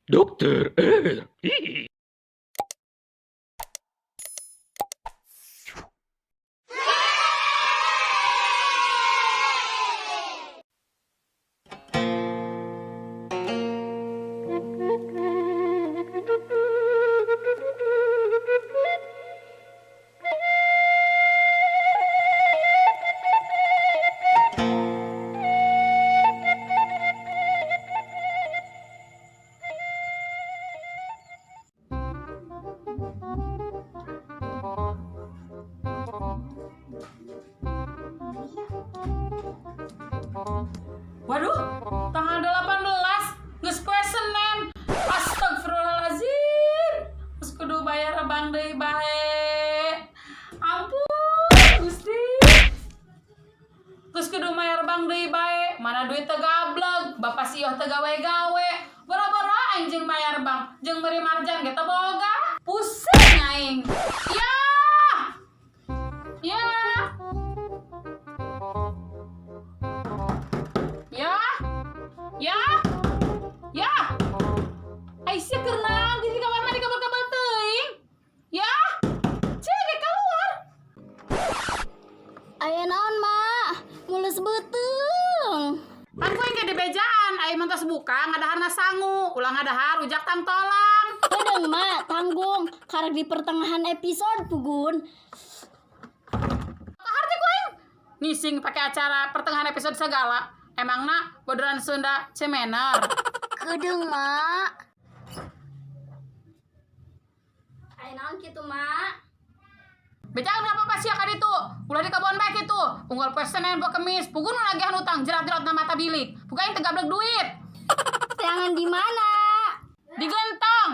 Dokter R. Waduh, tanggal 18 geus poe Senin. Astagfirullahalazim. Geus kudu bayar bank deui bae. Ampun, Gusti. Geus kudu bayar bank deui bae. Mana duit teu gableg, bapak si Yoh teu gawe-gawe. Boro-boro aing jeung bayar bank, jeung meuri marjan ge teu boga. Pusing aing. Ya. Ya. Ya. Ya. Ya. Aisyah keur naon di kamar mandi kabel-kabel teuing. Ya. Cek ge keluar. Aya naon, Mak? Mules beuteung. Pan ku aing ge dibejaan, aing mah tos buka ngadaharna sangu, ulah ngadahar rujak tangtolang. Kedeung, Mak, tanggung. Karek di pertengahan episode pugun. Kahar teh ku aing. Ngising pakai acara pertengahan episode segala. Emangna bodoran Sunda Cemener. Kedeung, Mak. Aya naon kitu, Mak? Bejaan ka papa sia ka ditu. Ulah di kebon bae kitu. Unggal poe Senin poe Kemis, pugun nu nagihan utang jerat-jerat na mata bilik. Puga aing teu gablek duit. Teangan di mana? Di gentong.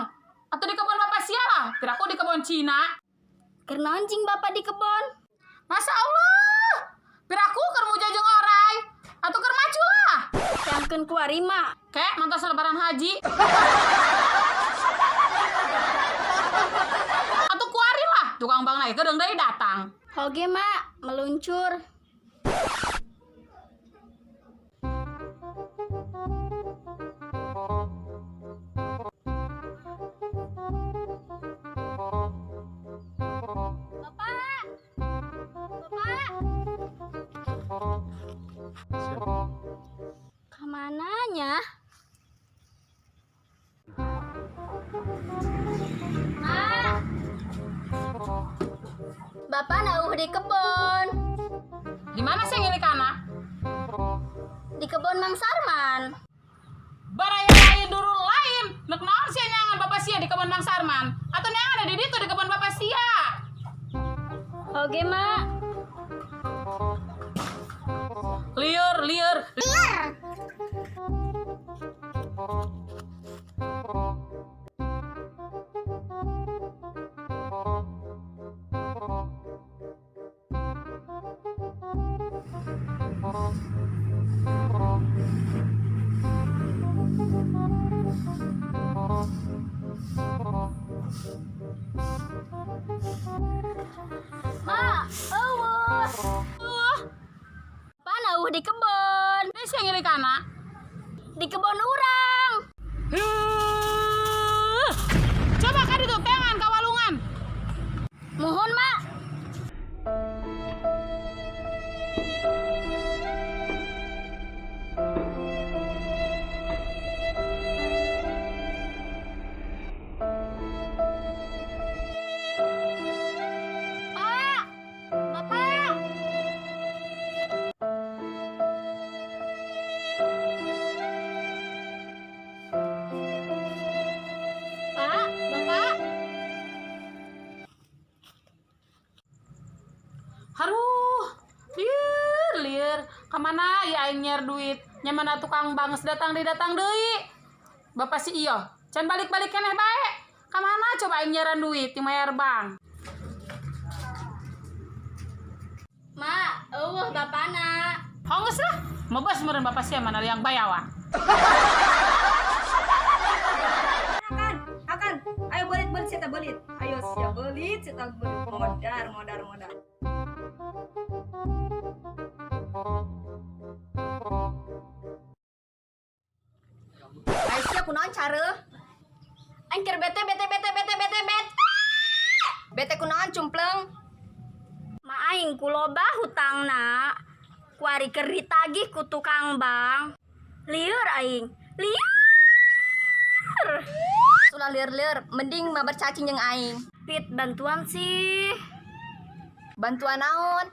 Atau di kebun bapak sia lah. Piraku di kebun Cina. Keur naon cing bapak di kebon? Masya Allah. Piraku keur muja jeung orai. Atau keur macu lah. Teangkeun kuari, Mak. Kek mantos lebaran haji. Atau kuari lah. Tukang bang naik kedeung deui datang. Hoge, Mak, meluncur. Bapak. Bapak. Kemananya? Mak. Bapak nauh di kebon. Di mana sih ngilikana? Di kebon Mang Sarman. Baraya lain duru lain. Nek naon sia nyangan bapak sia di kebon Mang Sarman? Atau nyangan di ditu di kebon bapak sia? Oke, Mak. Liur, liur. Liur. Mak, eueuh. Wah, Bapak nauh di kebon. ini sia ngilikana. Di kebon urang. Huh. Coba ka ditu teangan ka walungan. Mohon, Mak. Pak, Bapak. Pak, Bapak. Haruh, liur, liur. Kamana ya aing nyiar duit? Nya mana tukang bank geus datang deui datang deui. Bapak si iyo, can balik-balik keneh bae. Kamana coba aing nyiaran duit di mayar bank? Mak, eueuh bapana. Honggeus lah, mebas meureun bapak sia mana liang bayawa. Akan, akan. Ayo belit, belit, saya belit. Ayo siap belit, saya belit. Modar, modar, modar. Sia kunaon careuh? Aing keur bete bete bete bete bete bete. Bete kunaon cumpleng? Ma aing ku loba hutangna. Kuari keur ditagih ku tukang bank. Lieur aing. Lieur. Ulah lieur-lieur, mending mabar cacing jeung aing. Pit bantuan sih. Bantuan naon?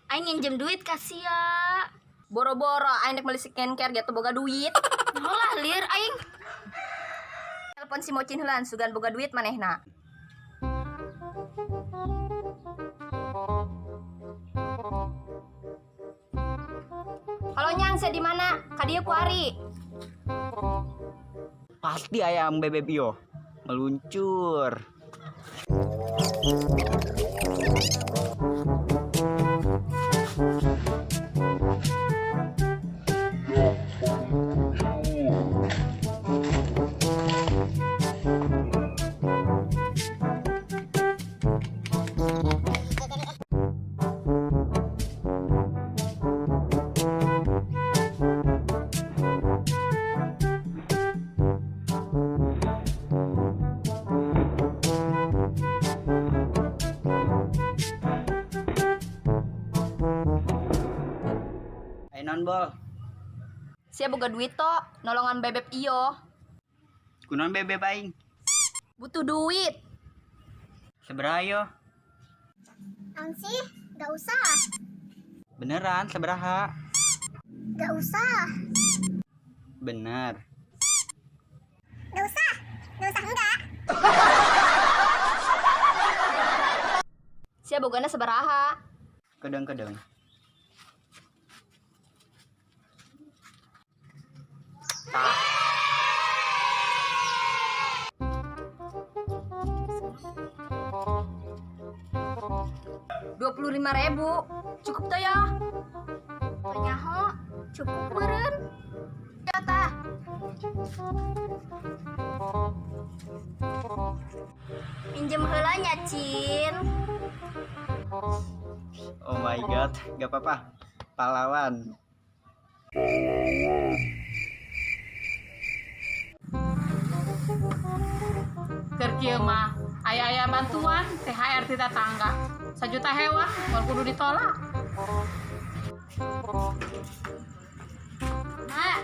Aing nginjem duit ka sia. Boro-boro aing rek meuli skincare ge teu boga duit. Molah lieur aing. Telepon si Mocin heulaan sugan boga duit manehna. Halo Nyang, sia di mana? Ka dieu kuari. Pasti ayam bebek yo meluncur. Ayo non bol. Sia boga duit to, nolongan bebek iyo. Kunaon bebek aing? Butuh duit. Sabaraha yo? Naon sih? Gak usah. Beneran sabaraha? Gak usah. Bener. Gak usah. Gak usah enggak. Sia bogana sabaraha? Kedeng-kedeng. 25.000. Cukup tuh ya? Nyaho, cukup meureun. Ya tah. Pinjem heula nya, Cin. Oh my god, gak apa-apa. Pahlawan. Keur kieu mah aya-aya bantuan THR ti tetangga. Sajuta hewan moal kudu ditolak. Mak,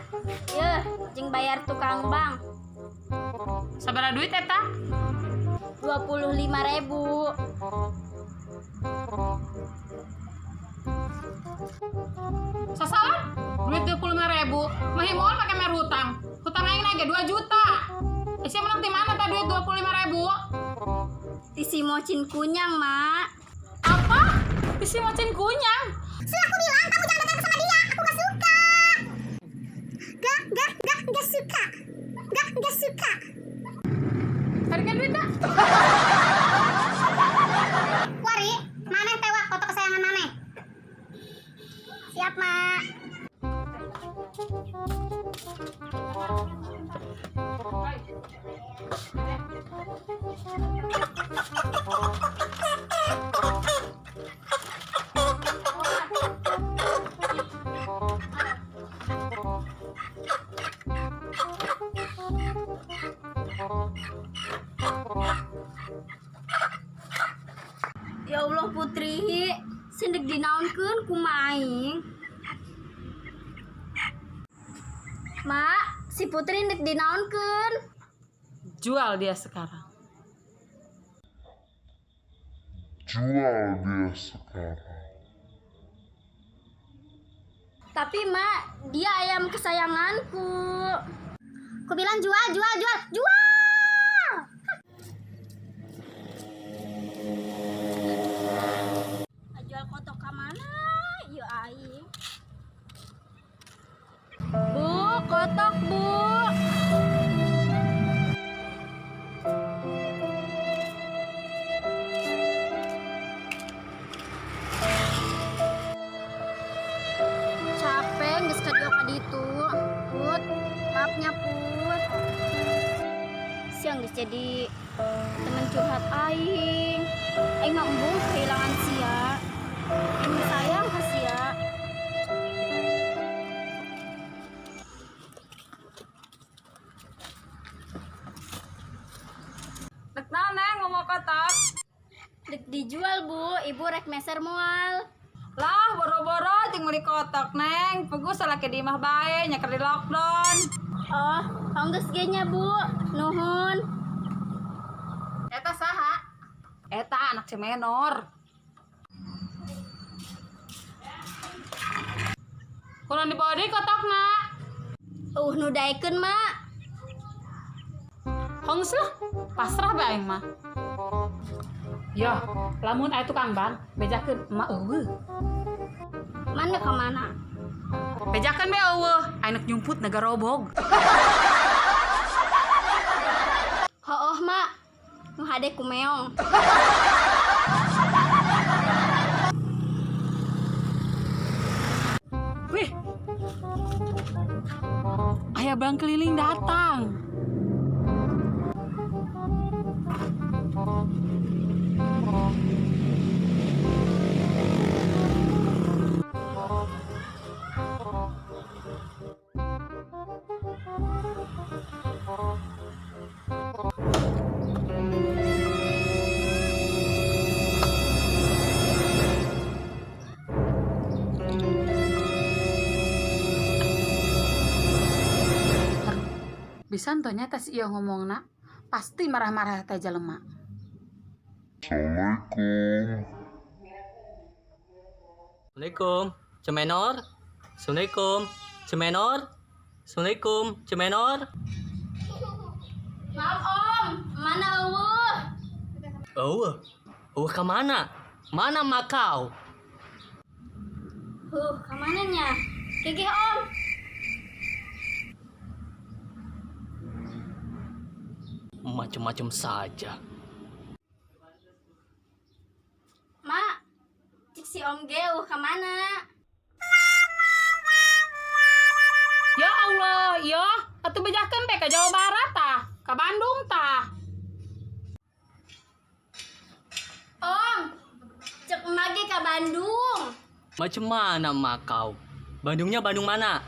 yeuh, jeung bayar tukang bank. Sabaraha duit eta? 25.000. Sasalan duit 25.000 mah moal pake mer hutang. Hutang aing ge 2 juta. Sia menang di mana teh duit 25.000? Ti si Mocin kunyang, Mak. Apa? Ti si Mocin kunyang? Sudah aku bilang kamu jangan dekat sama dia. Aku gak suka. Gak, gak, gak, gak suka. Gak, gak suka. Tarikan duit tak? Wari, maneh tewak foto kesayangan maneh. Siap, Mak. Ya Allah Putri, sendek dinaonkeun kumaha aing? Mak, si Putri ndek dinaonkeun? Jual dia sekarang. Jual dia sekarang. Tapi Mak, dia ayam kesayanganku. Ku bilang jual, jual, jual, jual. Jual kotok ka mana? Ieu aing. Bu, kotok, Bu. Capek geus ka dieu ka ditu. Put, maafnya Put. Siang geus jadi teman curhat aing. Aing mah embung kehilangan sia. Aing sayang ka sia. kotok? Dek dijual, Bu. Ibu rek meser moal. Lah, boro-boro jeung meuli kotok, Neng. Puguh salaki di imah bae, nya keur di lockdown. Oh, honggeus ge nya, Bu. Nuhun. Eta saha? Eta anak si Menor. Kunaon dibawa deui kotokna? Nu daekeun, Mak. Honggeus lah, pasrah bae aing mah. Yo, lamun aya tukang ban, bejakeun emak eueuh. Mana ka mana? Bejakeun be eueuh, aing nek nyumput nagarobog. Hooh, Mak. Nu hade ku meong. Wih. Aya bang keliling datang. Bisa nya tas iya ngomongna, pasti marah-marah teh jelema. Assalamualaikum. Assalamualaikum, Cemenor. Assalamualaikum, Cemenor. Assalamualaikum, Cemenor. Maaf, Om. Mana eueuh? Oh, oh ke mana? Mana Makau? Ka mana nya? Gege, Om. Macem-macem saja. Mak, cik si Om ge eueuh ka mana? Ya Allah, ya, atuh bejakeun be ka Jawa Barat tah, ka Bandung tah. Om, cek emak ge ka Bandung. Macem mana Makau? Bandungnya Bandung mana?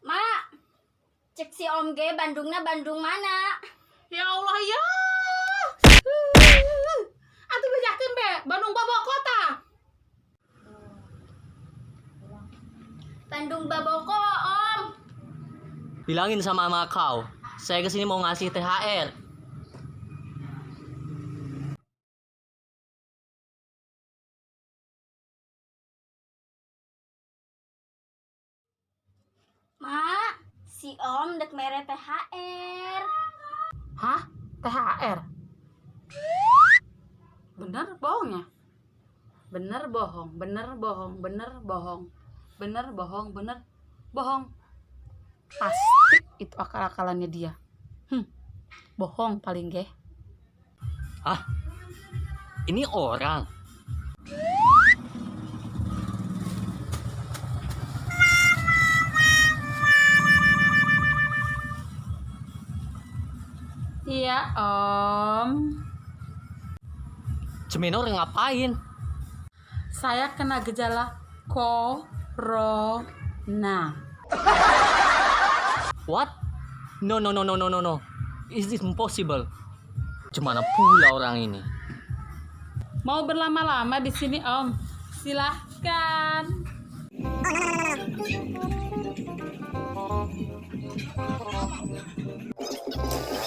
Mak, cek si Om ge Bandungna Bandung mana? Ya Allah, ya. Atuh bejakeun be, Bandung Baboko tah. Bandung Baboko, Om. Bilangin sama Makau, saya kesini mau ngasih THR. Mak, si Om dek mere THR. Hah? THR? Bener bohongnya? Bener bohong, bener bohong, bener bohong. Bener bohong, bener bohong. Pasti itu akal-akalannya dia. Bohong paling ge. Hah? Ini orang. Iya, Om. Cemenor ngapain? Saya kena gejala corona. What? No, no, no, no, no, no, no. Is this impossible? Cemana pula orang ini? Mau berlama-lama di sini, Om? Silahkan. Oh, no, no, no, no, no.